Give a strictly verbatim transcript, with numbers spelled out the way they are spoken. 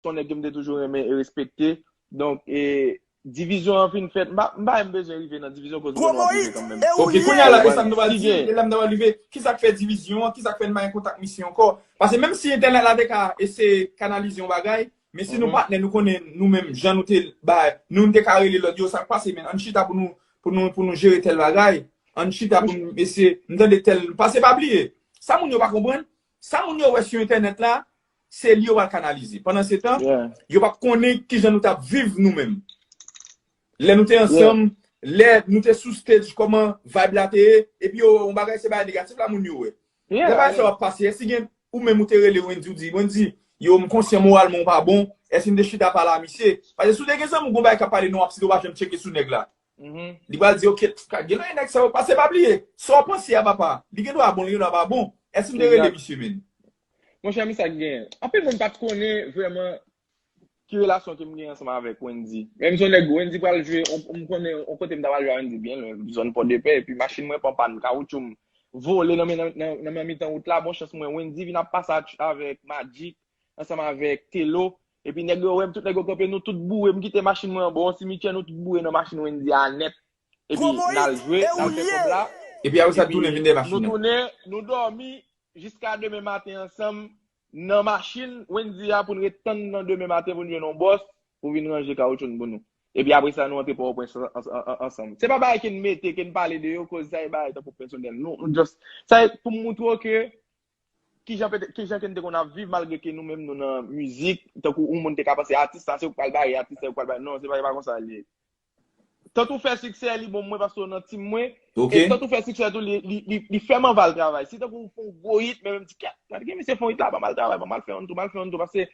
se yon nèg ke m te toujou renmen e respekte. Donk, e, divizyon an fin fèt. M pa, m pa menm bezwen rive nan divizyon, koz m Gwo konnen w ap rive Moyiz, kanmenm. e ou Ok, ye. Kounye a la, Ou e sa m t ap konprann? di, Si gen. e la m t ap rive, ki sa k fè divizyon an, ki sa k fè n pa gen kontak misye ankò? Paske menm si entènèt la te ka eseye kanalize yon bagay, men si nou Mhm. patnè, nou konnen nou menm, jan nou te bay, nou, nou te ka rele lòt yo, sa k pase, men ann chita pou nou, pou nou, pou nou jere tèl bagay, ann chita pou nou eseye, m tande tèl, paske pa bliye, sa moun yo pa konprann, sa moun yo wè sou entènèt la, se li yo pral kanalize. Pandan se tan, Yeah. yo p ap konnen kijan nou t ap viv nou menm. Lè nou te ansanm, lè nou te sou stage, kòman vibe la te ye, epi yo wè yon bagay se bagay negatif la moun yo wè. Lè bagay sa w ap pase, èske gen ou menm ou te rele Wendy ou di, Wendy, yo m konsyan moralman ou pa bon, èske m te chita pale a misye? Paske si w te gen zanmi w gon bagay k ap pale nan w ap site w pa janm tcheke sou nèg la. Mhm. Li pral di, ok, ka gen lòt nèg sa yo, paske pa bliye, sa w panse a papa, li gen dwa bon, li gen dwa pa bon. Èske m te rele Exact. Misye men? Monchè, men sa k genyen. Anpil moun pa t konnen vrèman ki relasyon ke m gen ansanm avèk Wendy. Menm si yon nèg Wendy pral jwe, on- m konnen yon kote m ta pral jwe a Wendy byen lwen, zòn Pòdepè, epi machin mwen pran pàn, kawoutchou m vole nan men, nan, nan, nan mitan wout la, bon chans mwen, Wendy vin ap pase a- avèk Magic, ansanm avèk Telo, epi nèg yo wè m, tout nèg yo kanpe, nou tout boure, m kite machin mwen anba yon simityè, nou tout boure nan machin Wendy a nèt. Epi Gwo Moyiz, n al jwe, e n al ou fè ye. kòb la. Epi apre sa, Epi tounen vin de nou machin nan. Tounen, nou dòmi jiska demen maten ansanm nan machin Wendy a pou n ret tann nan demen maten pou n jwenn yon bòs pou vin ranje kawoutchou n pou nou. Epi apre sa, nou antre Pòtoprens an- an- an- ansanm. Se pa bagay ke n mete, ke n pale de yo, koz sa e bagay tankou pèsonèl. Nou, nou just, sa e pou m moutre w ke kijan pete- kijan ke n te konn ap viv malgre ke nou menm nou nan mizik, tankou yon moun te ka panse atis sa se ou k pral bare, atis sa ou k pral bare. Non, se pa, se pa konsa l ye. Tankou fè siksè li bon mwen paske w nan team mwen. Ok. E tankou fè siksè tou li, li, li, li fè m anvi al travay. Si tankou w fè yon gwo hit, men menm ti kèt, gade gen misye fè yon hit la, ban m al travay, ban m al fè yon tou, ban m al fè yon tou. Paske